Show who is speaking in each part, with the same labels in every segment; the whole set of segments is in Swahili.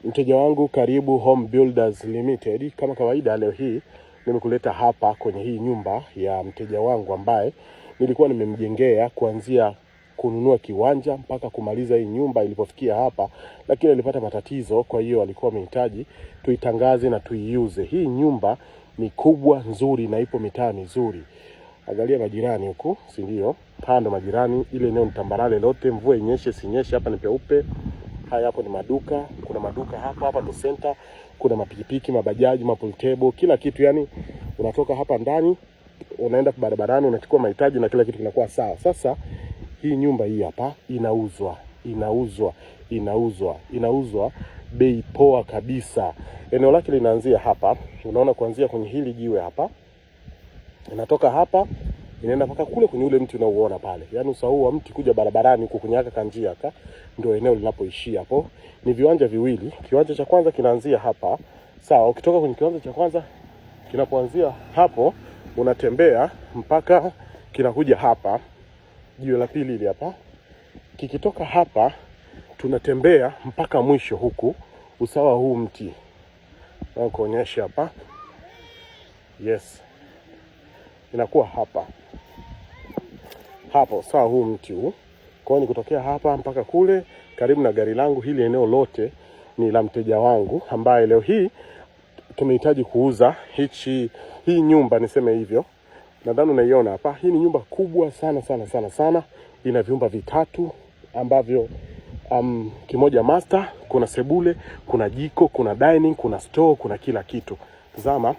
Speaker 1: Mteja wangu, karibu Home Builders Limited. Kama kawaida, leo hii nimekuleta hapa kwenye hii nyumba ya mteja wangu ambaye nilikuwa nimemjengea kuanzia kununua kiwanja mpaka kumaliza hii nyumba ilipofikia hapa, lakini alipata matatizo. Kwa hiyo alikuwa amehitaji tuitangaze na tuiuze. Hii nyumba ni kubwa nzuri na ipo mitaa mizuri. Angalia majirani huku, si ndio? Pando majirani, ile eneo ni tambarare lote, mvua inyeshe sinyeshe, hapa ni peupe. Haya, hapo ni maduka, kuna maduka hapa hapa ndo center, kuna mapikipiki, mabajaji, mapultable, kila kitu. Yani unatoka hapa ndani unaenda barabarani unachukua mahitaji na kila kitu kinakuwa sawa. Sasa hii nyumba hii hapa inauzwa, inauzwa, inauzwa, inauzwa bei poa kabisa. Eneo lake linaanzia hapa, unaona kuanzia kwenye hili jiwe hapa, inatoka hapa inaenda mpaka kule kwenye ule mti unaouona pale, yaani usawa wa mti kuja barabarani huko kwenye haka kanjia haka, ndio eneo linapoishia hapo. Ni viwanja viwili, kiwanja cha kwanza kinaanzia hapa, sawa. Ukitoka kwenye kiwanja cha kwanza kinapoanzia hapo, unatembea mpaka kinakuja hapa, jiwe la pili hili hapa. Kikitoka hapa, tunatembea mpaka mwisho huku, usawa huu mti na kuonyesha hapa, yes, inakuwa hapa hapo, sawa, huu mti huu. Kwa hiyo ni kutokea hapa mpaka kule karibu na gari langu. Hili eneo lote ni la mteja wangu ambaye leo hii tumehitaji kuuza hii nyumba, niseme hivyo. Nadhani unaiona hapa, hii ni nyumba kubwa sana sana sana sana, ina vyumba vitatu ambavyo kimoja master, kuna sebule, kuna jiko, kuna dining, kuna store, kuna kila kitu. Tazama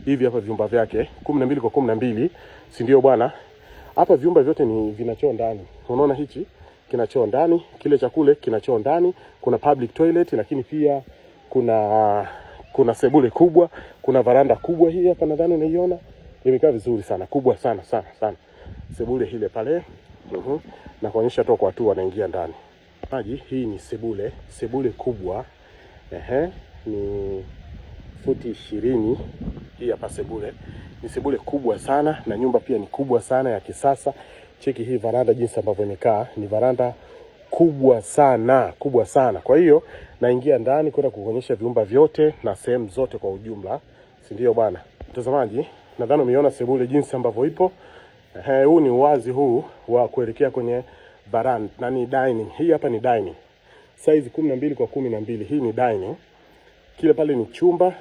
Speaker 1: hivi hapa vyumba vyake 12 kwa 12, si ndio bwana? Hapa vyumba vyote ni vina choo ndani. Unaona hichi kina choo ndani, kile cha kule kina choo ndani, kuna public toilet, lakini pia kuna sebule kubwa, kuna varanda kubwa hii hapa, nadhani unaiona imekaa vizuri sana, kubwa sana sana sana. Sebule hile pale, na kuonyesha tu kwa watu wanaingia ndani. Maji, hii ni sebule, sebule kubwa, ehe, ni futi 20. Hii hapa sebule ni sebule kubwa sana, na nyumba pia ni kubwa sana ya kisasa. Cheki hii varanda jinsi ambavyo imekaa, ni varanda kubwa sana kubwa sana. Kwa hiyo naingia ndani kwenda kuonyesha vyumba vyote na sehemu zote kwa ujumla, si ndio bwana mtazamaji? Nadhani umeiona sebule jinsi ambavyo ipo. Ehe, huu ni uwazi huu wa kuelekea kwenye varanda na ni dining. Hii hapa ni dining size 12 kwa 12. Hii ni dining. Kile pale ni chumba,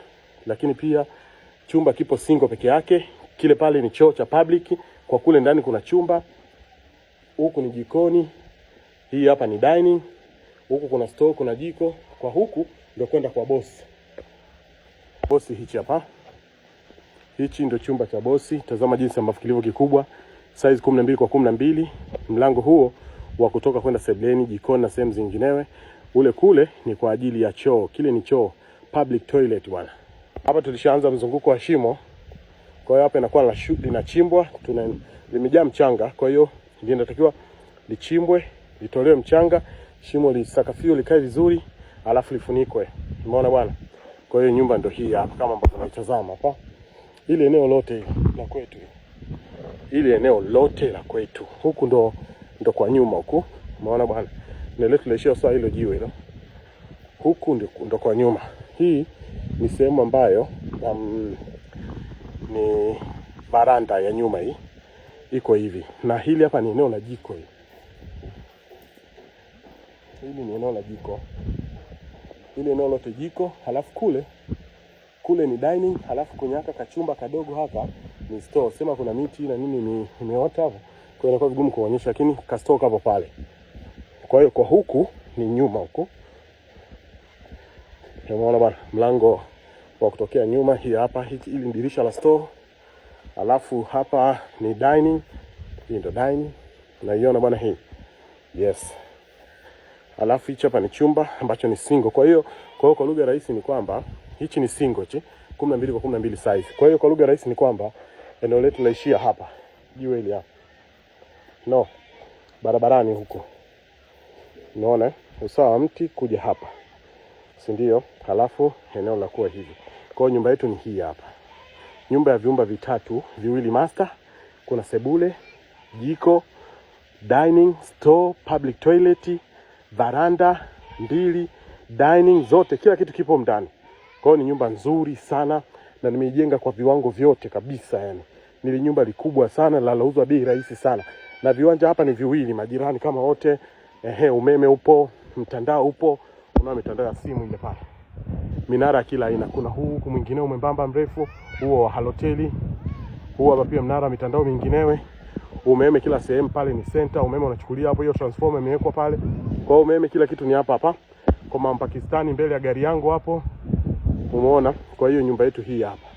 Speaker 1: lakini pia chumba kipo single peke yake. Kile pale ni choo cha public, kwa kule ndani kuna chumba. Huku ni jikoni, hii hapa ni dining. Huku kuna store, kuna jiko. Kwa huku ndio kwenda kwa bosi. Bosi hichi hapa, hichi ndio chumba cha bosi. Tazama jinsi ambavyo kilivyo kikubwa, size 12 kwa 12. Mlango huo wa kutoka kwenda sebuleni, jikoni na sehemu zinginewe. Ule kule ni kwa ajili ya choo, kile ni choo, public toilet bwana. Hapa tulishaanza mzunguko wa shimo, kwa hiyo hapa inakuwa linachimbwa, tuna limejaa mchanga, kwa hiyo linatakiwa lichimbwe, litolewe mchanga, shimo lisakafiwe, likae vizuri, alafu lifunikwe. Umeona bwana? Kwa hiyo nyumba ndio hii hapa kama ambavyo unaitazama hapa. Ile eneo lote la kwetu, ile eneo lote la kwetu, huku ndo kwa nyuma huku, umeona bwana? Eneo letu linaishia sawa hilo jiwe hilo, huku ndo kwa nyuma. Hii ni sehemu ambayo ni varanda ya nyuma, hii iko hivi, na hili hapa ni eneo la jiko. Hili hili ni eneo la jiko, hili eneo lote jiko, halafu kule kule ni dining, halafu kwenye haka kachumba kadogo haka ni store. Sema kuna miti na nini ni imeota hapo, kwa hiyo inakuwa vigumu kuonyesha, lakini ka store kapo pale. Kwa hiyo kwa huku ni nyuma huku, umeona bwana, mlango wa kutokea nyuma hii hapa, hili ni dirisha la store, alafu hapa ni dining. Hii ndo dining, unaiona bwana hii, yes. Alafu hichi hapa ni chumba ambacho ni single. Kwa hiyo kwa lugha rahisi ni kwamba hichi ni single hichi 12 kwa 12 size. Kwa hiyo kwa lugha rahisi ni kwamba eneo letu laishia hapa, jiwe hili hapa, no, barabarani huko, unaona usawa wa mti kuja hapa, si ndio? Halafu eneo la kuwa hivi. Kwa hiyo nyumba yetu ni hii hapa, nyumba ya vyumba vitatu, viwili master, kuna sebule, jiko, dining, store, public toilet, varanda mbili dining zote, kila kitu kipo ndani. Kwa hiyo ni nyumba nzuri sana na nimeijenga kwa viwango vyote kabisa yani. Ni nyumba likubwa sana linalouzwa bei rahisi sana. Na viwanja hapa ni viwili, majirani kama wote. Ehe, umeme upo, mtandao upo, unao mitandao ya simu ile pale. Minara kila aina. Kuna huu huku mwingine mwembamba mrefu, huo wa Halotel. Huu hapa pia mnara mitandao minginewe. Umeme kila sehemu pale ni center, umeme unachukulia hapo, hiyo transformer imewekwa pale. Kwa hiyo umeme kila kitu ni hapa hapa. Kwa mama Pakistani mbele ya gari yangu hapo. Umeona? Kwa hiyo nyumba yetu hii hapa.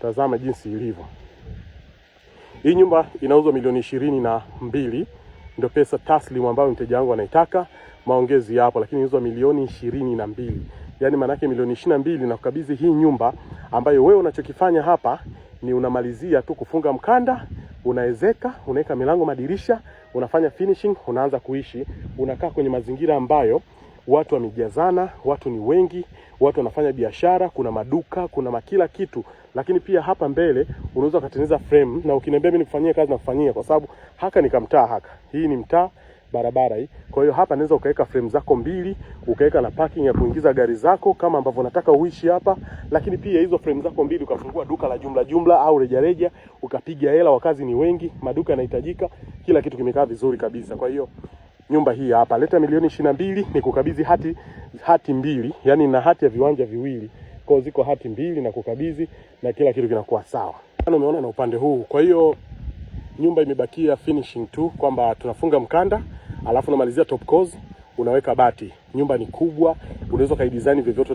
Speaker 1: Tazama jinsi ilivyo. Hii nyumba inauzwa milioni 22, ndio pesa taslimu ambayo mteja wangu anaitaka. Maongezi yapo, lakini inauzwa milioni 22. Yaani maana yake milioni 22 na kukabidhi hii nyumba ambayo wewe unachokifanya hapa ni unamalizia tu kufunga mkanda, unaezeka, unaweka milango, madirisha, unafanya finishing, unaanza kuishi, unakaa kwenye mazingira ambayo watu wamejazana, watu ni wengi, watu wanafanya biashara, kuna maduka, kuna makila kitu. Lakini pia hapa mbele unaweza kutengeneza frame, na ukiniambia mimi nikufanyie kazi na kufanyia, kwa sababu haka ni kamtaa haka. Hii ni mtaa, barabara hii. Kwa hiyo hapa naweza ukaweka frame zako mbili, ukaweka na parking ya kuingiza gari zako kama ambavyo unataka uishi hapa. Lakini pia hizo frame zako mbili ukafungua duka la jumla jumla au rejareja, ukapiga hela, wakazi ni wengi, maduka yanahitajika, kila kitu kimekaa vizuri kabisa. Kwa hiyo nyumba hii hapa, leta milioni 22 ni kukabidhi hati mbili, yani na hati ya viwanja viwili. Kwa hiyo ziko hati mbili na kukabidhi na kila kitu kinakuwa sawa. Umeona na upande huu. Kwa hiyo nyumba imebakia finishing tu, kwamba tunafunga mkanda alafu unamalizia top course, unaweka bati. Nyumba ni kubwa, unaweza ukaidesign vyovyote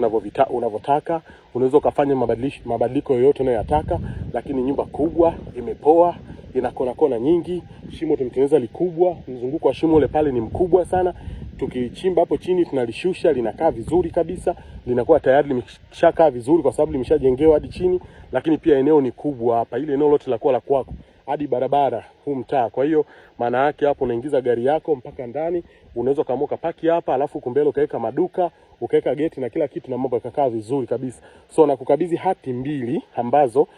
Speaker 1: unavyotaka, unaweza ukafanya mabadiliko yoyote unayoyataka, lakini nyumba kubwa, imepoa, ina kona kona nyingi, shimo tumetengeneza likubwa, mzunguko wa shimo ule pale ni mkubwa sana. Tukichimba hapo chini tunalishusha, linakaa vizuri kabisa, linakuwa tayari limeshakaa vizuri kwa sababu limeshajengewa hadi chini. Lakini pia eneo ni kubwa hapa, ile eneo lote la kwako hadi barabara huu mtaa. Kwa hiyo maana yake hapo unaingiza gari yako mpaka ndani, unaweza kaamua kupaki hapa, alafu kumbele ukaweka maduka, ukaweka geti na kila kitu, na mambo yakakaa vizuri kabisa. So nakukabidhi hati mbili ambazo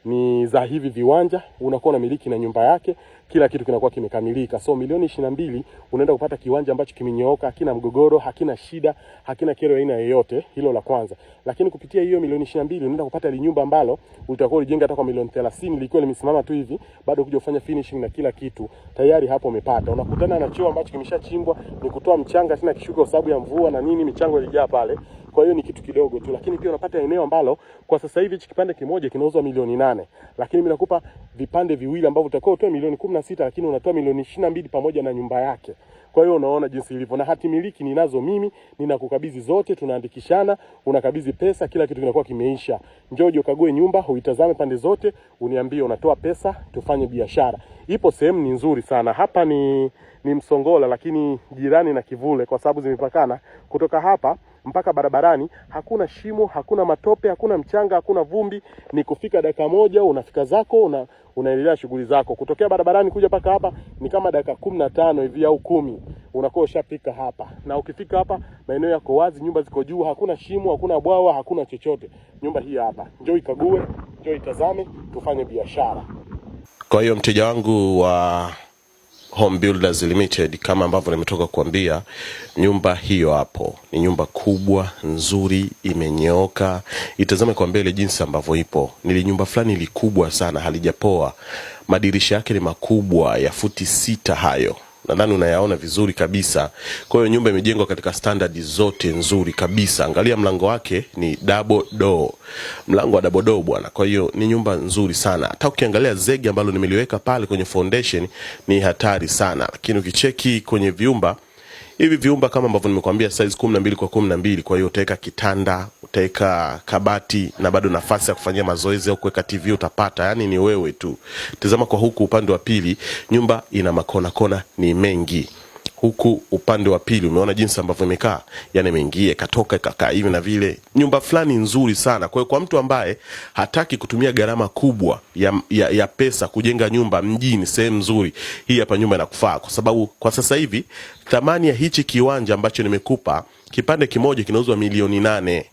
Speaker 1: ni za hivi viwanja, unakuwa unamiliki na nyumba yake, kila kitu kinakuwa kimekamilika. So milioni 22 unaenda kupata kiwanja ambacho kimenyooka, hakina mgogoro, hakina shida, hakina kero aina yoyote. Hilo la kwanza. Lakini kupitia hiyo milioni 22 unaenda kupata ile nyumba ambalo utakuwa ulijenga hata kwa milioni 30 likiwa limesimama tu hivi, bado kuja kufanya finishing na kila kitu tayari hapo umepata. Unakutana na choo ambacho kimeshachimbwa, ni kutoa mchanga tena kishuka kwa sababu ya mvua na nini, michango ilijaa pale. Kwa hiyo ni kitu kidogo tu, lakini pia unapata eneo ambalo kwa sasa hivi hichi kipande kimoja kinauzwa milioni 8, lakini mimi nakupa vipande viwili ambavyo utakuwa utoe milioni 16, lakini unatoa milioni 22 pamoja na nyumba yake. Kwa hiyo unaona jinsi ilivyo, na hati miliki ninazo mimi, ninakukabidhi zote, tunaandikishana, unakabidhi pesa, kila kitu kinakuwa kimeisha. Njoo uje ukague nyumba, uitazame pande zote, uniambie unatoa pesa, tufanye biashara. Ipo sehemu ni nzuri sana hapa, ni Msongola, lakini jirani na Kivule kwa sababu zimepakana. Kutoka hapa mpaka barabarani hakuna shimo, hakuna matope, hakuna mchanga, hakuna vumbi. Ni kufika dakika moja unafika zako, unaendelea shughuli zako. Kutokea barabarani kuja mpaka hapa ni kama dakika 15 hivi au 10, unakuwa ushafika hapa. Na ukifika hapa maeneo yako wazi, nyumba ziko juu, hakuna shimo, hakuna bwawa, hakuna chochote. Nyumba hii hapa, njoo ikague, njoo itazame, tufanye biashara.
Speaker 2: Kwa hiyo mteja wangu wa Home Builders Limited, kama ambavyo nimetoka kuambia, nyumba hiyo hapo ni nyumba kubwa nzuri, imenyooka. Itazame kwa mbele jinsi ambavyo ipo. Ni nyumba fulani likubwa sana, halijapoa. Madirisha yake ni makubwa ya futi 6 hayo, nadhani unayaona vizuri kabisa. Kwa hiyo nyumba imejengwa katika standard zote nzuri kabisa. Angalia mlango wake ni double door, mlango wa double door bwana. Kwa hiyo ni nyumba nzuri sana. Hata ukiangalia zege ambalo nimeliweka pale kwenye foundation ni hatari sana, lakini ukicheki kwenye vyumba hivi, vyumba kama ambavyo nimekuambia size 12 kwa 12. Kwa hiyo utaweka kitanda, utaweka kabati na bado nafasi ya kufanyia mazoezi au kuweka TV utapata, yani ni wewe tu. Tazama kwa huku upande wa pili, nyumba ina makona kona ni mengi. Huku upande wa pili umeona jinsi ambavyo imekaa, yani imeingia ikatoka ikakaa hivi na vile. Nyumba fulani nzuri sana. Kwa hiyo kwa mtu ambaye hataki kutumia gharama kubwa ya pesa kujenga nyumba mjini sehemu nzuri, hii hapa nyumba inakufaa, kwa sababu kwa sasa hivi thamani ya hichi kiwanja ambacho nimekupa kipande kimoja kinauzwa milioni 8.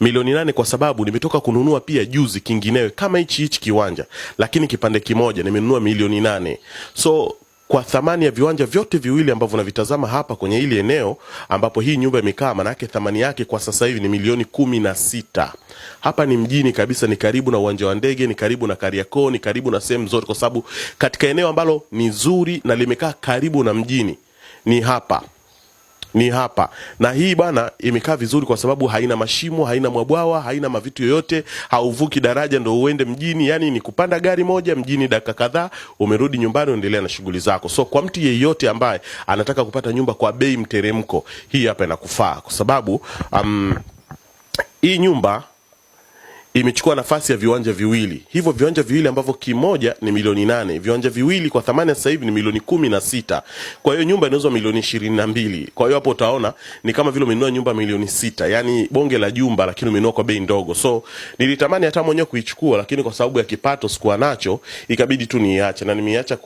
Speaker 2: Milioni 8 kwa sababu nimetoka kununua pia juzi kinginewe kama hichi kiwanja, lakini kipande kimoja nimenunua milioni 8. So Kwa thamani ya viwanja vyote viwili ambavyo unavitazama hapa kwenye hili eneo ambapo hii nyumba imekaa, manake thamani yake kwa sasa hivi ni milioni 16. Hapa ni mjini kabisa, ni karibu na uwanja wa ndege, ni karibu na Kariakoo, ni karibu na sehemu zote, kwa sababu katika eneo ambalo ni zuri na limekaa karibu na mjini ni hapa ni hapa. Na hii bwana imekaa vizuri kwa sababu haina mashimo, haina mwabwawa, haina mavitu yoyote, hauvuki daraja ndo uende mjini. Yani ni kupanda gari moja mjini dakika kadhaa, umerudi nyumbani, uendelea na shughuli zako. So kwa mtu yeyote ambaye anataka kupata nyumba kwa bei mteremko, hii hapa inakufaa kwa sababu hii nyumba imechukua nafasi ya viwanja viwili. Hivyo viwanja viwili ambavyo kimoja ni milioni 8, viwanja viwili kwa thamani ya sasa hivi ni milioni 16. Kwa hiyo nyumba inauzwa milioni 22. Kwa hiyo hapo utaona ni kama vile umenunua nyumba milioni 6, yani bonge la jumba, lakini umenunua kwa bei ndogo. So nilitamani hata mwenyewe kuichukua, lakini kwa sababu ya kipato sikuwa nacho, ikabidi tu niiache, na nimeiacha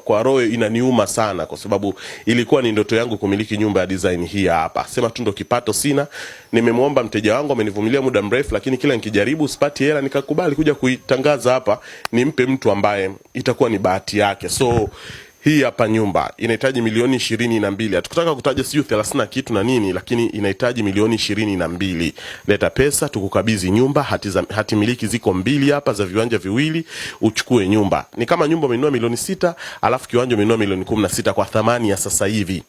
Speaker 2: kwa roho inaniuma sana, kwa sababu ilikuwa ni ndoto yangu kumiliki nyumba ya design hii hapa. Sema tu ndo kipato sina. Nimemwomba mteja wangu, amenivumilia muda mrefu, lakini kila nikijaribu sipati hela, nikakubali kuja kuitangaza hapa, nimpe mtu ambaye itakuwa ni bahati yake. So hii hapa nyumba inahitaji milioni 22. Hatukutaka kutaja sijui 30 na kitu na nini, lakini inahitaji milioni 22. Leta pesa tukukabidhi nyumba. Hati miliki ziko mbili hapa za viwanja viwili, uchukue nyumba. Ni kama nyumba umenunua milioni 6, alafu kiwanja umenunua milioni 16 kwa thamani ya sasa hivi.